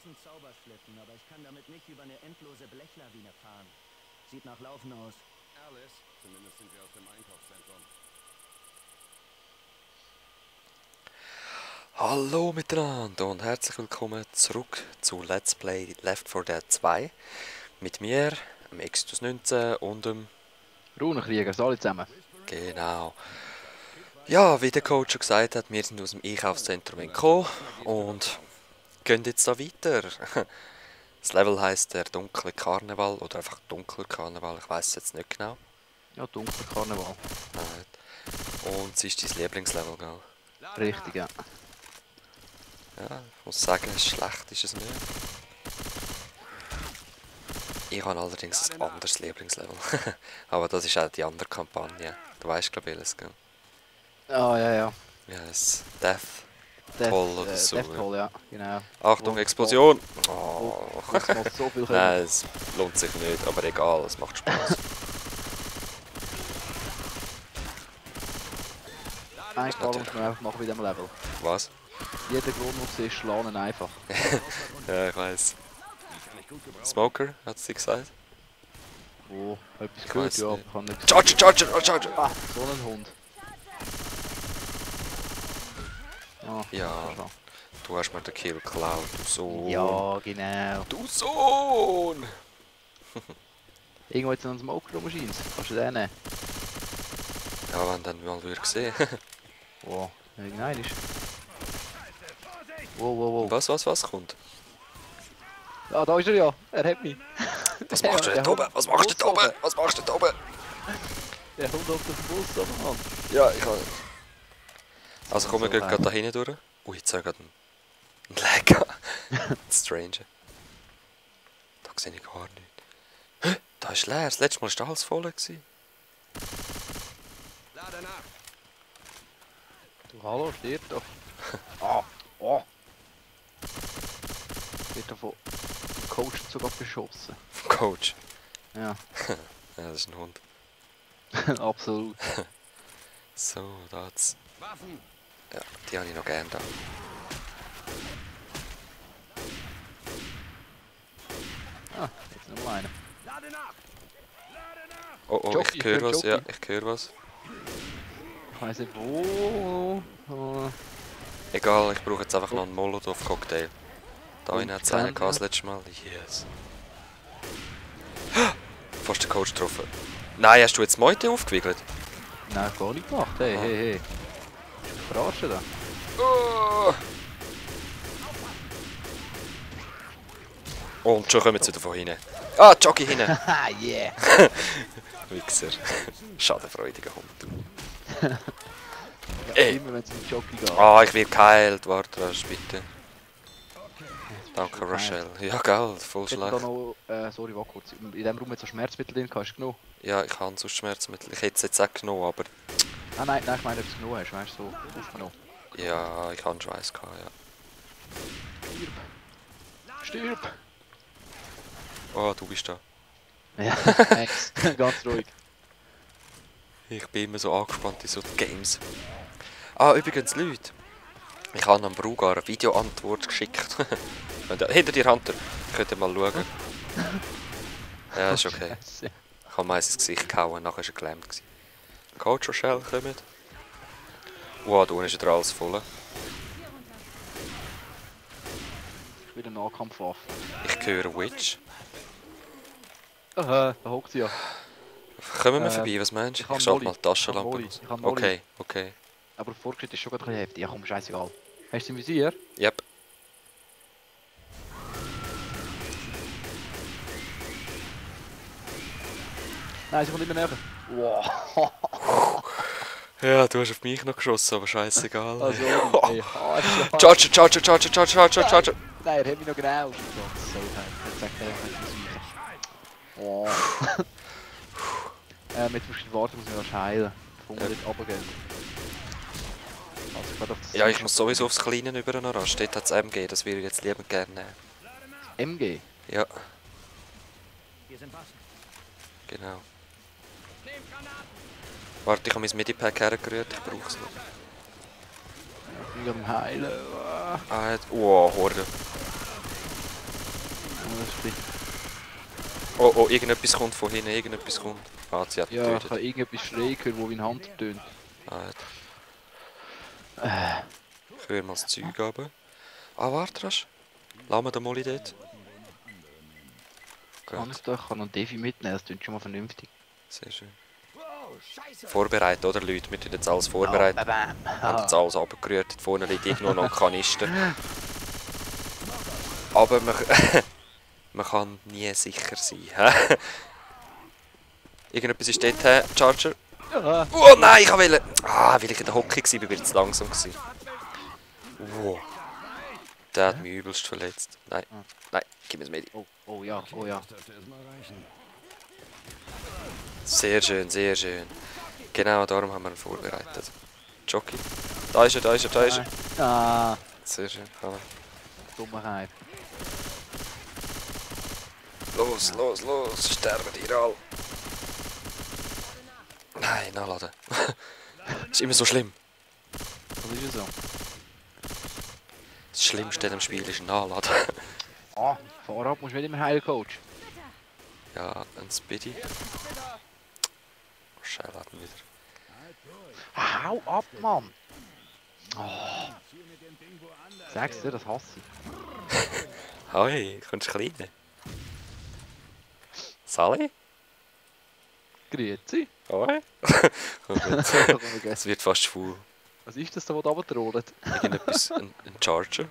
ein Zauberschlitten, aber ich kann damit nicht über eine endlose Blechlawine fahren. Sieht nach Laufen aus. Alice, zumindest sind wir aus dem Einkaufszentrum. Hallo miteinander und herzlich willkommen zurück zu Let's Play Left 4 Dead 2 mit mir, dem Extus 19 und dem... Runenkrieger, alle zusammen. Genau. Ja, wie der Coach schon gesagt hat, wir sind aus dem Einkaufszentrum gekommen und gehen jetzt da weiter. Das Level heisst der dunkle Karneval oder einfach dunkler Karneval, ich weiß es jetzt nicht genau. Ja, dunkler Karneval. Und es ist dein Lieblingslevel, gell? Richtig, ja. Ja, ich muss sagen, schlecht ist es nicht. Ich habe allerdings ein anderes Lieblingslevel. Aber das ist auch die andere Kampagne. Du weißt, glaube ich, welches, gell? Ah, ja, ja. Ja, das Death Toll oder so. Death Toll, ja, genau. Achtung, Explosion! Wo Oh. es macht so viel können. Nein, es lohnt sich nicht, aber egal, es macht Spaß. Ein Fall muss man einfach machen bei diesem Level. Was? Jeder Grund, wo du siehst, schlagen einfach. Ja, ich weiß. Smoker, hat sie gesagt? Oh, etwas Ich gehört, weiss ja, aber nicht. ich kann nichts. Charger! Ah, so ein Hund. Ah, Ja, schon. du hast mir den Kill geklaut, du Sohn. Ja, genau. Du Sohn! Irgendwo jetzt noch ein Smoker rum scheint. Kannst du den nehmen? Ja, wenn dann mal wieder gesehen. Wow, irgendein ist. Wow. Was kommt? Ah, da ist er ja. Er hat mich. Was machst du da oben? Was machst du da oben? Was machst du da oben? Der Hund auf dem Bus, aber Mann. Ja, ich kann. Also komm, wir So gehen geil. gerade da hinten durch. Ui, jetzt habe ich gerade einen Lag. Strange. Da sehe ich gar nichts. Hä? Da ist leer. Das letzte Mal war alles voll. Gewesen. Lade nach! Du, hallo, stirb doch. Ah, oh. Wird davon vom Coach sogar beschossen. Coach. Ja, Ja, das ist ein Hund. absolut. So, da hat's. Waffen! Ja, die habe ich noch gerne da. Ah, jetzt noch mal einer. Lade nach! Oh, oh, Jockey, ich höre was. Jockey. Ja, ich höre was. Ich weiss nicht wo. Egal, ich brauche jetzt einfach noch einen Molotov-Cocktail. Da Und innen hat es einen Fernseher? gehabt das letzte Mal. Yes. Fast den Coach getroffen. Nein, hast du jetzt Meute aufgewickelt? Nein, gar nicht gemacht. Hey, Aha. hey. Verarschen da. Oh. Und schon kommen sie wieder von hinten. Ah, Jockey hinten. Haha, yeah. Wichser. Schadenfreudiger Hund. Ja, Ey. immer wenn es mit Jockey geht. Ah, ich werde geheilt. Warte, Rasch, bitte. Danke, Rochelle. Ja, gell, voll Ich hätte da schlecht. noch, sorry, warte kurz. In diesem Raum hat so Schmerzmittel drin, hast du genug? Ja, ich habe sonst Schmerzmittel. Ich hätte es jetzt auch genommen, aber... Ah nein, ich meine, ob du es genug hast, weißt du, so aufgenommen. Ja, ich habe einen Schweiß gehabt, ja. Stirb! Oh, du bist da. Ja, thanks. Ganz ruhig. Ich bin immer so angespannt in so Games. Ah, übrigens, Leute. Ich habe am Brugar eine Videoantwort geschickt. Hinter dir, Hunter. Könnt ihr mal schauen. Ja, ist okay. Scheiße. Ich habe meins ins Gesicht gehauen, nachher war er gelähmt. Coach Rochelle, kommt. Wow, da unten ist wieder alles voll. Wieder Nahkampfwaffe. Ich höre Witch. Aha, da hockt sie ja. Kommen wir vorbei, was meinst ich du? kann Ich schalte Molly. mal die Taschenlampe Ich aus. kann Molly. Okay, okay. Aber der Fortschritt ist schon gerade ein bisschen heftig. Ja komm, scheißegal. Hast du im Visier? Yep. Nein, sie kommt immer näher. Wow. Ja, du hast auf mich noch geschossen, aber scheißegal. Also, ey, Charger! Nein, er hat mich noch genau. So geil. Jetzt sagt er, Wow. Jetzt musst du warten, muss ich noch heilen. Bevor wir nicht runtergehen. Also, gerade auf das Ja, ich muss sowieso aufs Kleine über noch rasch. Dort hat es MG, das würde ich jetzt lieber gerne nehmen. MG. Ja, Hier sind Waffen. genau. Warte, ich habe mein Medipack hergerührt, ich brauche es noch. Ich bin am Heilen. Ah, wow, Horde. Oh, oh, irgendetwas kommt von hinten, irgendetwas kommt. Ah, sie hat ihn Ja, ich getötet. habe irgendetwas schräg gehört, wo wie ein Hand tönt. Ah, ich höre mal das Zeug runter. Ah, warte, rasch. Lass mir den Molly dort. Kann Gut, ich doch, ich kann noch einen Devi mitnehmen, das klingt schon mal vernünftig. sehr schön. Vorbereitet, oder Leute? Wir tun jetzt alles vorbereitet. Bam, Wir haben jetzt alles abgerührt. Dort vorne liegt irgendwo noch ein Kanister. Aber man kann nie sicher sein. Hä? Irgendetwas ist dort, Charger. Ja. Oh nein, ich wollte... Ah, weil ich in der Hockey war, bin ich zu langsam gewesen. Wow. Der hat mich übelst verletzt. Nein, nein, gib mir das Medi. Oh ja, oh ja. Das dürfte erstmal reichen. Sehr schön, sehr schön. Genau darum haben wir ihn vorbereitet. Jockey. Da ist er, da ist er, da ist er. Ah, Sehr schön. Hallo. Dummheit. Los, los, los, sterben die all. Nein, nachladen. Ist immer so schlimm. Was ist so? Das Schlimmste in dem Spiel ist nachladen. Ah, Fahrrad musst du nicht immer heilen, Coach. Ja, ein Speedy. Oh, Scheiße, hat ihn wieder. Hau ab, Mann! Oh. Sag's dir, das hasse ich. Hoi, kommst du klein? Sally? Grüezi. Hoi? Komm gut. Es wird fast schwul. Was ist das da, was da runterrollt? Irgendetwas, ein Charger.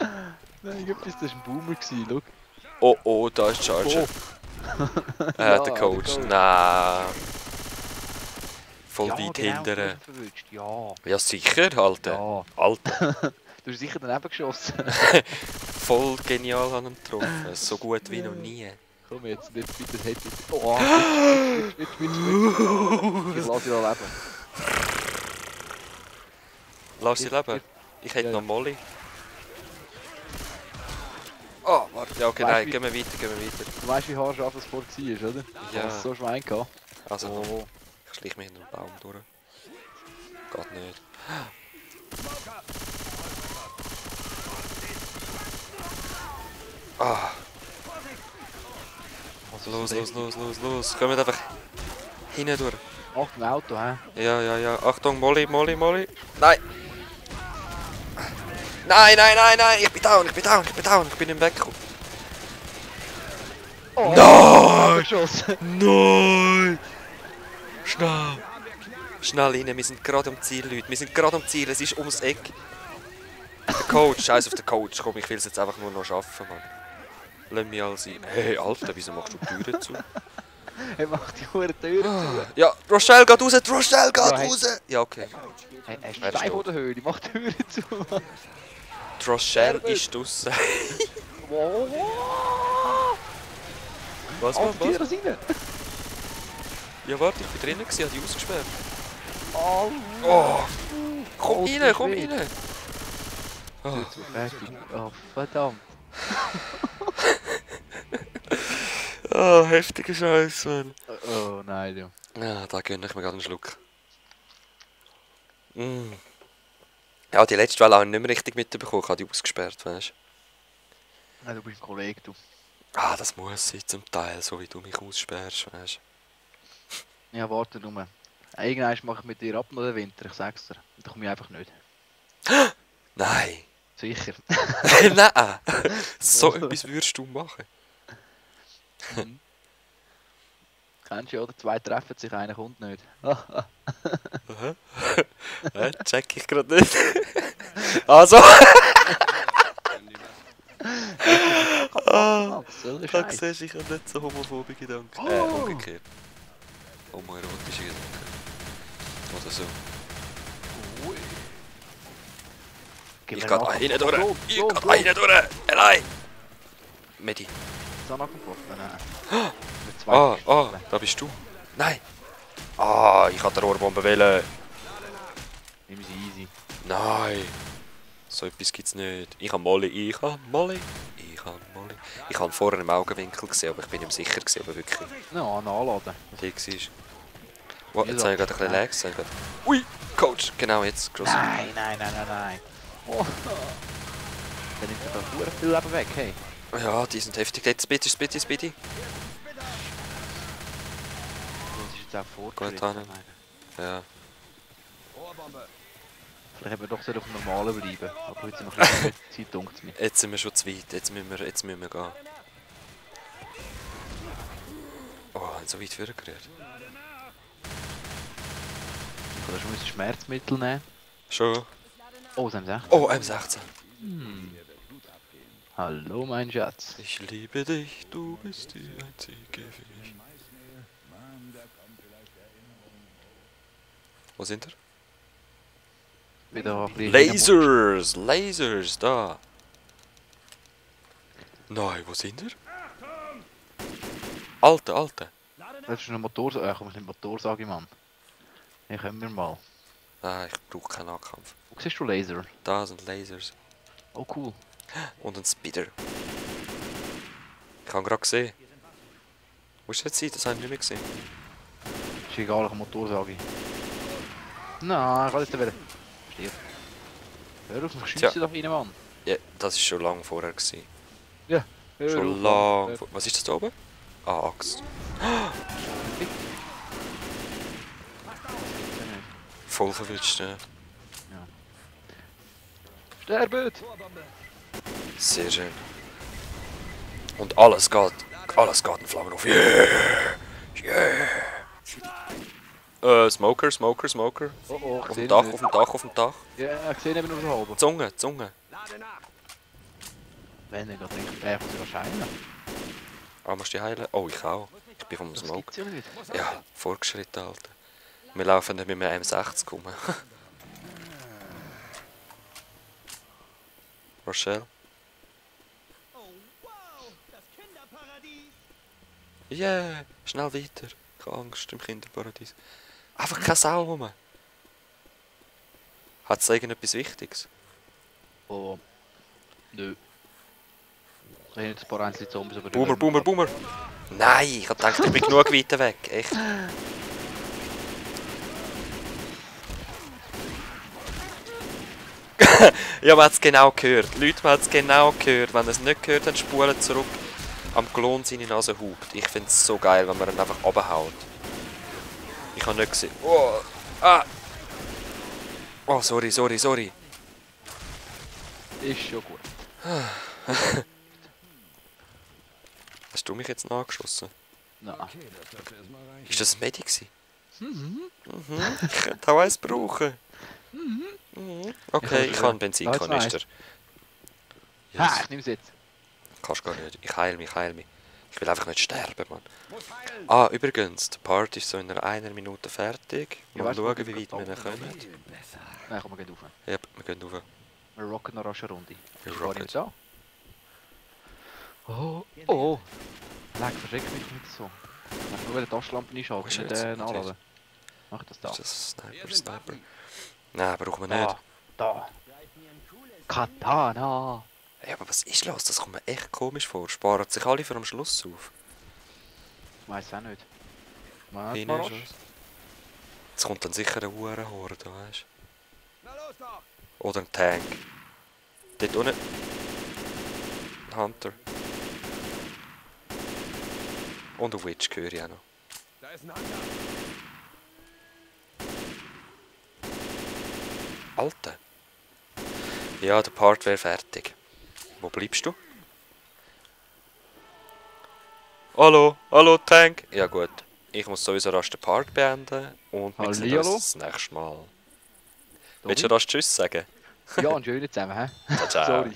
Nein, irgendetwas, das war ein Boomer, schau. Oh, oh, da ist Charger. Ja, Der Coach. der Coach. Nein. Voll Ja, weit genau, hinten. verwünscht. Ja, Ja, sicher, Alter. ja. Alter. Du hast sicher daneben geschossen. Voll genial an ihm getroffen. So gut wie noch nie. Komm jetzt bitte das Headset. Oh, mit. Ich lasse ihn leben. Lass sie leben. Ich hätte Ja, noch ja. Molly. Oh, warte. Ja, okay, Weißt nein, wie- gehen wir weiter, gehen wir weiter. Du weißt, wie haarscharf es vorher war, oder? Ja. Hast du so Schwein gehabt? Also, Oh. ich schlich mich in den Baum durch. Geht nicht. Ah, Was los, los, los, los, los. Kommt einfach hinten durch. Ach, ein Auto, hä? Ja, ja, ja. Achtung, Molly, Molly, Molly. Nein! Nein, nein, nein, nein! Ich bin down, ich bin down, ich bin down. Ich bin im Weggekommen. Oh, Nein! geschossen. Nein! Schnell! Schnell rein, wir sind gerade am Ziel, Leute. Wir sind gerade am Ziel, es ist ums Eck. Der Coach, scheiß auf den Coach. Komm, ich will es jetzt einfach nur noch schaffen, Mann. Lass mich all sein. Hey, Alter, wieso machst du die Türen zu? Er macht die Hure Tür zu. Ja, Rochelle geht raus, Rochelle geht Ja, hey. raus! Ja, okay. Hey, er ist Er ist steif tot. vor der Höhe, mach die Tür zu. Die Rochelle ist draussen. Wow. Was, Auf die was? Tür rein. Ja, warte, ich bin drinnen gewesen, habe die ausgesperrt. Oh, Oh! Komm Oh, rein, komm das ist rein! Oh. fertig. Oh, verdammt. Oh, heftiger Scheiß, Mann. Oh nein, du. Ja, da gönne ich mir gerade einen Schluck. Mm. Ja, die letzte Welle habe ich nicht mehr richtig mitbekommen, ich habe die ausgesperrt, weißt Nein, du bist ein Kollege, du. du. Ah, das muss sein zum Teil, so wie du mich aussperrst, weißt Ja, warte nur. Irgendwann mache ich mit dir ab noch den Winter, ich sag's dir. Da komme ich einfach nicht. du. Nein! Sicher. Nein! So etwas würdest du machen. Kennst du ja, oder? Zwei treffen sich, einer kommt nicht. Check ich gerade nicht. Also! Was soll der Da Scheiß? siehst du, ich habe nicht so homophobe Gedanken. Oh. Umgekehrt. Homoerotische Gedanken. Oder so. Gib Ich mir gehe nach. da hinten durch! Los, Ich los, gehe da los. hinten durch! Allein! Medi. So nachgeworfen? Nein. Mit zwei Ah, Pistolen. da bist du. Nein! Ah, ich hatte Rohrbombe wählen. Nimm sie easy. Nein! So etwas gibt's nicht. Ich habe Molly, ich habe Molly. Ich habe Molly. Ich habe vorher im Augenwinkel gesehen, aber ich bin nicht sicher gewesen, ob er wirklich Ja, nachladen. der war. Wow, jetzt habe ich gerade ein bisschen Lags. Habe ich gerade... Ui! Coach! Genau, jetzt geschossen. Nein. Oh. Dann nimmt er da verdammt viel Leben weg, hey. Ja, die sind heftig. Jetzt Speedy. Das ist jetzt auch Gut, fortgeschritten. Hanne. Ja. Rohrbombe. Vielleicht hätten wir doch auf dem Normalen bleiben. Aber jetzt sind wir ein bisschen mit der Zeit, dunkt es mir. Jetzt sind wir schon zu weit. Jetzt müssen wir gehen. Oh, so weit vorgerührt. Oder schon ein Schmerzmittel nehmen. Schon? Oh, das haben sie echt. Oh, M16. Hallo, mein Schatz. Ich liebe dich, du bist die einzige für mich. Wo sind wir? Wieder ein bisschen Lasers, da. Nein, wo sind wir? Alter. Das ist eine Motorsage. Komm, nicht Motorsage, Mann. Hier können wir mal. Ah, ich brauche keinen Nahkampf. Wo siehst du Laser? Da sind Lasers. Oh, cool. Und ein Speeder. Ich habe gerade gesehen. Wo ist jetzt sein? Das habe ich nicht mehr gesehen. Ist egal, eine Motorsage. Nein, ich kann jetzt wieder. Stirb. Hör auf, ich schiesse da rein, Mann. Ja, das war schon lange vorher. Gewesen. Ja, hör Schon auf, lange. Was ist das da oben? Ah, Axt. Voll verwünscht, ja. Sterbet! Sehr schön. Und alles geht in Flammen auf. Yeah! Smoker. Oh, oh, Auf dem Dach. Ja, ich sehe eben nur so halb. Zunge. Lade nach. Wenn ich gerade denke, ich muss wahrscheinlich. Ah, musst du dich heilen? Oh, ich auch. Ich bin vom Das Smoke. gibt's ja nicht. Ja, fortgeschritten, Alter. Wir laufen nicht mit einem M60 rum. Rochelle? Oh, wow, das Kinderparadies. Yeah, schnell weiter. Ich habe Angst im Kinderparadies. Einfach keine Sau rum. Hat es irgendetwas Wichtiges? Oh. Nö. Ich habe jetzt ein paar einzelne Zombies, aber... Boomer! Nein, ich hab gedacht, ich bin genug weit weg. Echt. Ja, man hat es genau gehört. Leute, man hat es genau gehört. Wenn ihr es nicht gehört habt, spulen zurück. Am Klon seine Nase hupt. Ich finde es so geil, wenn man ihn einfach runterhaut. Ich habe nicht gesehen. Oh, ah. Oh, sorry. Ist schon gut. Hast du mich jetzt nachgeschossen? Nein. Ist das ein Medi gewesen? Ich könnte auch eins brauchen. Okay, ich habe einen Benzinkanister. Ha, ich nehme es jetzt. Kannst gar nicht. Ich heile mich. Ich will einfach nicht sterben, Mann. Ah, übrigens, die Party ist so in einer Minute fertig. Ja, Mal weißt du, schauen, wir wie weit gehen wir kommen. Nein, komm, wir gehen rauf. Ja, wir gehen rauf. Wir rocken noch rasch eine Runde. Wir Ich war rocken. nicht da. Oh. Leck, verschreck mich nicht so. Ich muss nur die Taschenlampe einschalten, Wo ist nicht jetzt? nachladen. Mach das da. Ist das Sniper? Nein, brauchen wir nicht. Da. Katana. Ja, aber was ist los? Das kommt mir echt komisch vor. Sparen sich alle für am Schluss auf. Weiß auch nicht. Mach Hinten mal ist rasch. was. Jetzt kommt dann sicher eine Hurenhorde, weißt Na los doch. du? Oder ein Tank. Dort unten. Ein Hunter. Und ein Witch höre ich auch noch. Da ist ein Hunter. Alter. Ja, der Part wäre fertig. Wo bleibst du? Hallo, Tank. Ja gut. Ich muss sowieso rasch den Part beenden. Und wir sehen uns Hallihallo. das nächste Mal. Tobi? Willst du rasch Tschüss sagen? Ja, und schön zusammen, hä? Ciao. Sorry.